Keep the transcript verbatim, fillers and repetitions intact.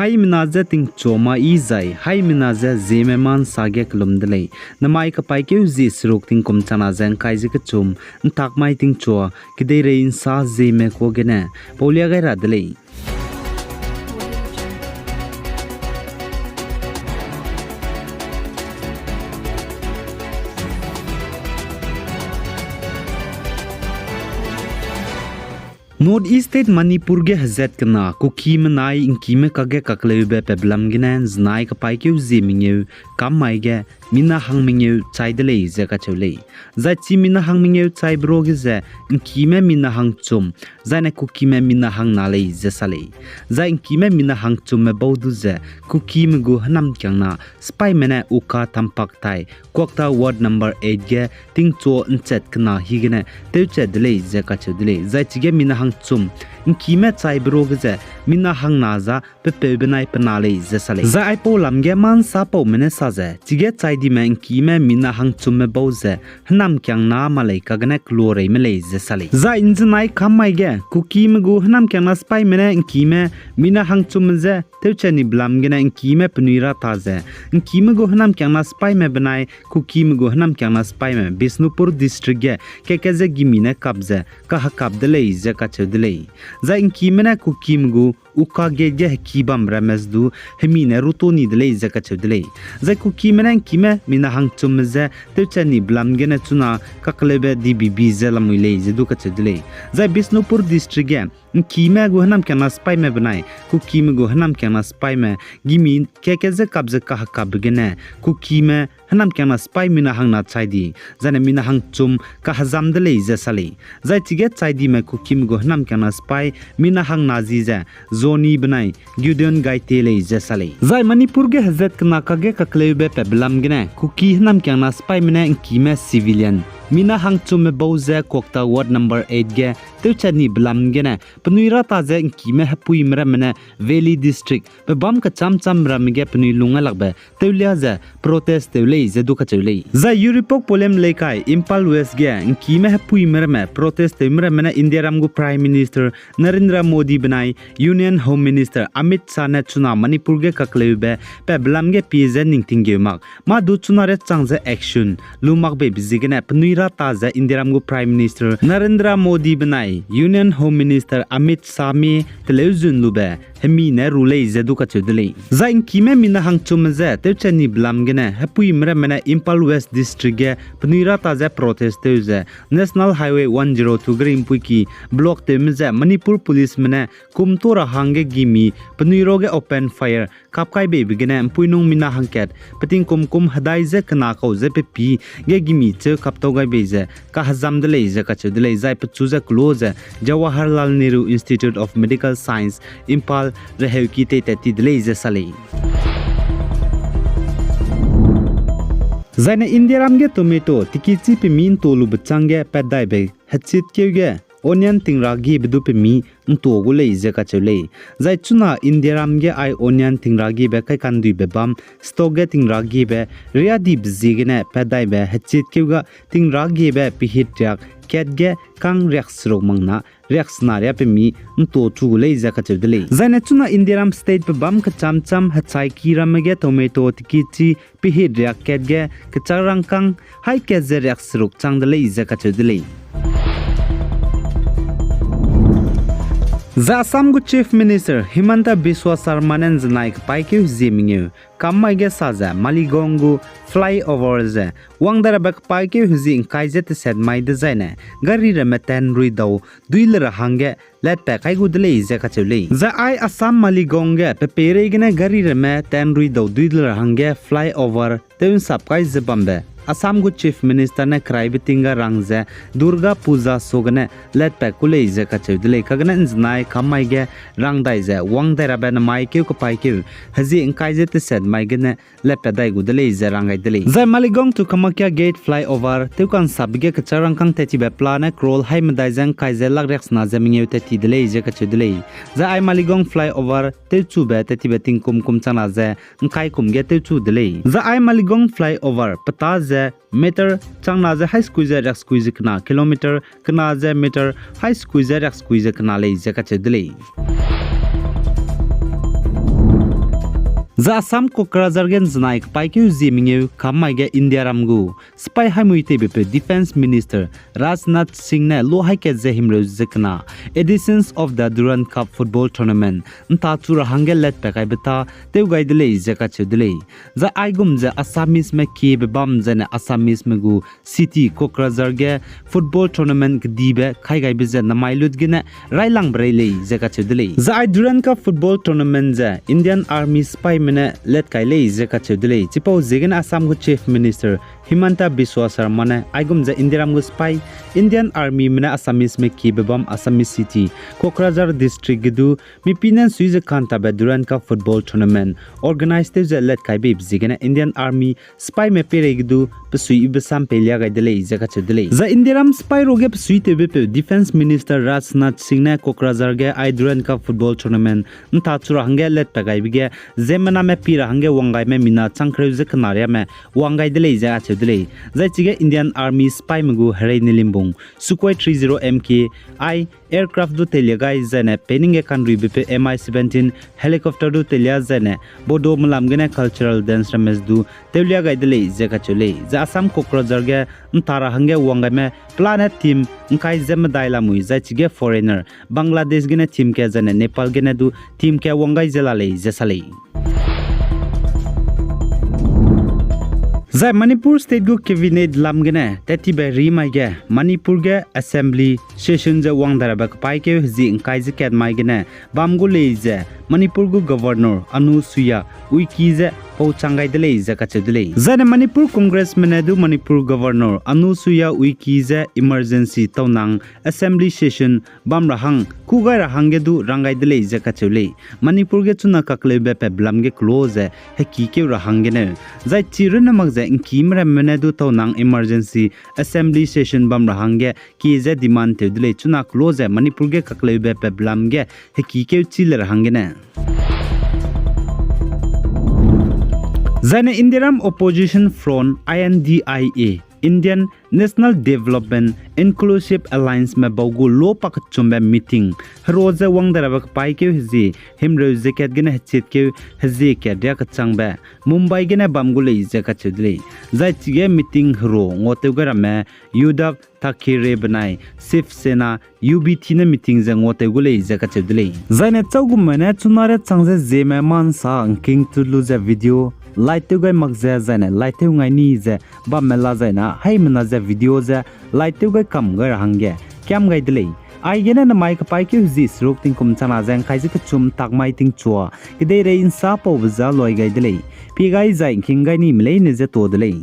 Haimena je tingchua ma yi zai, haimena je Zeme ma nsa ge kelum de lei. Namai kapaîkeu zie seruk tingkum changna ze ngkai ze kechum, ntak mai tingchua, kedeirei nsa Zeme kuâ gene paulia gai ra de lei. North East State Manipur ge hezat kena Kukime nai ngkime kage kakleube pebelam gene nzenai kapaîkeu zie mengeu kam mai ge mina hang mengeu chai de lei ze kacheu lei. Zai chi mina hang mengeu chaibe ruage ze ngkime mina hangchum, zaine Kukime mina hangna lei ze sa lei. Zai ngkime mina hangchumme bau du ze Kukime gu hênamkiangna sipaîme ne Ukha Thampak tai Kwakta Ward number eight ge tingchua nchat kena hi gene tewchat de lei ze kacheu de lei. Zai chige mina hangchum ngkime chaibe ruage ze mina hangna za pepeu benai pena lei ze sa lei. Zai aipau lam ge ma nsapaume ne sa ze chige chai dime ngkime mina hangchumme bau ze hênamkiangna ma lei kagene keluareime lei ze sa lei. Zai nzenai kam mai ge Kukime gu hênamkiangna sipaîme ne ngkime mina hangchumme je tewchat ni belam gene ngkime penui ra ta ze ngkime gu hênamkiangna sipaîme benai Kukime gu hênamkiangna sipaîme Bishnupur District ge keke ze gimi ne kap ze kahekap de lei ze kacheu de lei. Zai ngkime ne Kukime gu Ukha Gate ge heki bam ramme ze du hemi ne ruto ni de lei ze kacheu de lei. Zai Kukime ne ngkime mina hangchumme je tewchat ni belam gene chuna kakleube D B B ze lamui lei ze du kacheu de lei. Zai Bishnupur District ge ngkime gu hênamkiangna sipaîme benai Kukime gu hênamkiangna sipaîme gimi keke ze kap ze kahekapbe gene Kukime hênamkiangna sipaî mina hangna chai di, zaine mina hangchum kahezam de lei ze sa lei. Zai chige chai dime Kukime gu hênamkiangna sipaî mina hangna zi ze Johnny benai Gideon Gaite lei ze sa lei. Zai Manipur ge hezat kena kage kakleube pebelam gene Kuki hênamkiangna sipaîme ne ngkime civilian mina hangchumme bau ze Kwakta Ward number eight ge tewchat ni belam gene penui ra ta ze ngkime hepuime ramme ne Valley District pebâm kechâm châm ramme ge penui lung gai lakbe tewlia ze protest tew lei ze du kacheu lei. Zai Uripok Polem Leikai, Imphal West ge ngkime hepuime ramme protest tewme ramme ne Indiaram gu Prime Minister Narendra Modi benai Union Home Minister Amit Shah ne chuna Manipur ge kakleube pebelam ge pie ze ning tinggeu mak mâ du chuna re chang ze action lu mak beibe ziegene penui ra ta ze Indiaram gu Prime Minister Narendra Modi benai Union Home Minister Amit Shah mi teleu zun lube hemi ne ru lei ze du kacheu de lei. Zai ngkime mina hangchumme je tewchat ni belam gene hepuime ramme ne Imphal West District ge penui ra ta ze protest tew ze National Highway one zero two ge ringpuiki block tewme ze Manipur Policeme ne kum to ra hangge gimi penui ruage open fire kap kai beibe gene mpuinung mina hangkat peting kum kum hedai ze kena kau ze pepi ge gimi cheu kaptau gai bei ze kahezam de lei ze kacheu de lei. Zai pechu ze kelo ze Jawaharlal Nehru Institute of Medical Science, Imphal reheuki teitat ti de lei ze sa lei. Zaine Indiaram ge tomato tikichi pemi nto lube chângge patdaibe hechitkeu ge onion tingragiebe du pemi nto gu lei ze kacheu lei. Zai chuna Indiaram ge ai onion tingragiebe kaikanduibe bam stock ge tingragiebe riadibe ziegene patdaibe hechitkeu ga tingragiebe pehit riak kat ge kang riak seruk mangna riak sena riâ pemi nto chu gu lei ze kacheu de lei. Zaine chuna Indiaram state pebâm kechâm châm hechaiki ramme ge tomato tikichi pehit riak kat ge kechâk rangkâng haî kat ze riak seruk chang de lei ze kacheu de lei. Zai Assam gu Chief Minister Himanta Biswa Sarma ne nzenai kepaîkeu hezie mengeu kam mai ge sa ze Maligaon gu flyover ze wang dai rabe kepaîkeu hezie ngkai ze teset mai dezaine gari ramme tanrui dau dui le ra hangge latpat kai gu de lei ze kacheu lei. Zai ai Assam Maligaon ge pe peireigene gari ramme tanrui dau dui le ra hangge flyover tew nsap kai ze bambe Assam gu Chief Minister ne keraibe ting ga rang ze Durga Puja suagene latpat ku lei ze kacheu de lei. Kagene nzenai kam mai ge rang dai ze wang dai rabe namai keu kepaîkeu hezie ngkai ze teset mai gene latpat dai gu de lei ze rang gai de lei. Zai Maligaon to Kamakhya Gate flyover tewka'nsapbe ge kechâk rangkâng tat tibe pela ne crore haî medai ze ngkai ze lak riak sena ze mengeu tat ti de lei ze kacheu de lei. Zai ai Maligaon flyover tewchube tat tibe tingkum kum changna ze ngkai kum ge tewchu de lei. Zai ai Maligaon flyover peta ze meter changna ze haî sekui ze riak sekui ze kena, kilometer kena ze meter haî sekui ze riak sekui ze kena lei ze kacheu de lei. Zai Assam Kokrajhar ge ’nzenai kepaîkeu zie mengeu kam mai ge Indiaram gu sipai haimui teibe peu Defence Minister Rajnath Singh ne lo hai kat ze himreu ze kena editions of the Durand Cup Football Tournament ’ntachu ra hangge latpat kaibe tâ tew gai de lei ze kacheu de lei. Zai aigum ze Assameseme kiebe bam zaine Assameseme gu city Kokrajhar ge football tournament kedibe kai gaibe ze namai lut gene railangbe rei lei ze kacheu de lei. Zai Durand Cup Football Tournament ze Indian Army sipaime ne lat kai lei ze kacheu de lei. Chipau ziegene Assam gu Chief Minister Himanta Biswa Sarma ne aigum ze Indiaram gu sipai Indian Armyme ne Assameseme kiebe bam Assamese city Kokrajhar District ge du mipine ’nsui ze kantabe Durand Cup Football Tournament organize tew ze lat kai beibe ziegene Indian Army sipaime peirei ge du pesui ibe sam peilia gai de lei ze kacheu de lei. Zai Indiaram sipai ruage pesui tewbe peu Defence Minister Rajnath Singh ne Kokrajhar ge ai Durand Cup Football Tournament ’ntachu ra hangge latpat gaibe ge ziemmename pi ra hangge wanggaime mina changkereu ze kena riame wang gai de lei ze acheu de lei. Zai chige Indian Army sipaime gu herei nelimbung Sukhoi three zero M K I aircraft du teilia gai zaine peining ge kanruibe peu M I seventeen helicopter du teilia zaine Bodo melam gene cultural dance ramme du tewlia gai de lei ze kacheu lei. Zai Assam Kokrajhar ge ’nta ra hangge wanggaime pelane team ’ngkai ze medai lamui zai chige foreigner Bangladesh gene team kat zaine Nepal gene du team kat wang gai ze la lei ze sa lei. Zai Manipur State gu Cabinet lam gene tattibe rimai ge Manipur ge Assembly session ze wang darabe kepaîkeu hezie ’ngkai ze kat mai gene bam gu lei ze Manipur gu Governor Anusuiya Uikey ze pau chang gai de lei ze kacheu de lei. Zaine Manipur Congressme ne du Manipur Governor Anusuiya Uikey ze emergency taunang Assembly session bam ra hang kû gai ra hangge du rang gai de lei ze kacheu lei. Manipur ge chuna kakleube pat belam ge kelo ze hekîkeu ra hanggeneu. Zai chi runne mak ze ’ngkîme ramme ne du taunang emergency Assembly session bam ra hangge kie ze demand tew de lei chuna kelo ze Manipur ge kakleube pat belam ge hekîkeu chî le ra hanggene. Zaine Indiaram Opposition Front, I N D I A, Indian National Development Inclusive Allianceme bau gu lo pakechumbe meeting hero ze wang darabe kepaîkeu hezie himreu ze kat gene hechitkeu hezie kat riâ kechangbe Mumbai gene bam gu lei ze kacheu de lei. Zai chige meeting hero nguatew gai ramme Uddhav Thackeray benai Shiv Sena U B T ne meeting ze nguatew gu lei ze kacheu de lei. Zaine châugumme ne chunare chang ze Zeme ma ’nsa ’ngking tut lu ze video like tew gai mak ze zaine like tew ngai ni ze bamme la zaine haimena ze video ze like tew gai kam gai ra hangge kiam gai de lei. Aigene namai kepaîkeu hezie seruk tingkum chana ze ’ngkai ze kechum tak mai tingchua kedeirei ’nsa paube za loi gai de lei. Pie gai zai ’ngking gai nime leine ze tuâ de lei.